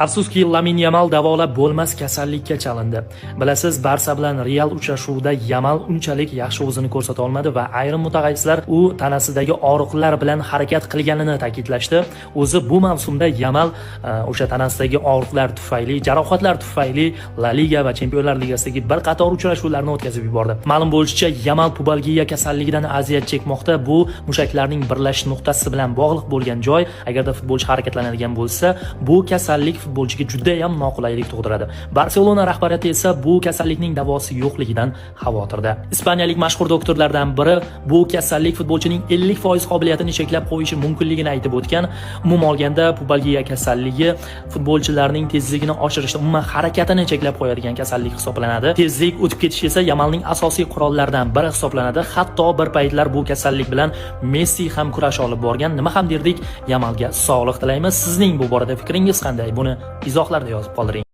Afsuski, Lamin Yamal davolab bo'lmas kasallikka chalindi. Bilasiz, Barsa bilan Real uchrashuvida Yamal unchalik yaxshi o'zini ko'rsata olmadi va ayrim mutaxassislar u tanasidagi og'riqlar bilan harakat qilganini ta'kidlashdi. O'zi bu mavsumda Yamal o'sha tanasidagi og'riqlar tufayli, jarohatlar tufayli La Liga va Chempionlar Ligasidagi bir qator uchrashuvlarni o'tkazib yubordi. Ma'lum bo'lishicha, Yamal pubalgiya kasalligidan aziyat chekmoqda. Bu mushaklarning birlashish nuqtasi bilan bog'liq bo'lgan joy. Agarda futbolchi harakatlanadigan bo'lsa, bu kasallik futbolchiga juda ham noqulaylik tug'diradi. Barselona rahbariyati esa bu kasallikning davosi yo'qligidan xavotirda. Ispaniyalik mashhur doktorlardan biri bu kasallik futbolchining 50% qobiliyatini cheklab qo'yishi mumkinligini aytib o'tgan. Umuman olganda, pubalgiya kasalligi futbolchilarning tezligini oshirishda, umuman harakatini cheklab qo'yadigan kasallik hisoblanadi. Tezlik o'tib ketish esa Yamalning asosiy qurollaridan biri hisoblanadi. Hatto bir paytlar bu kasallik bilan Messi ham kurash olib borgan. Nima ham derdik, Yamalga sog'liq tilaymiz. Sizning bu borada fikringiz qanday? Buni izohlarda yozib qoldiring.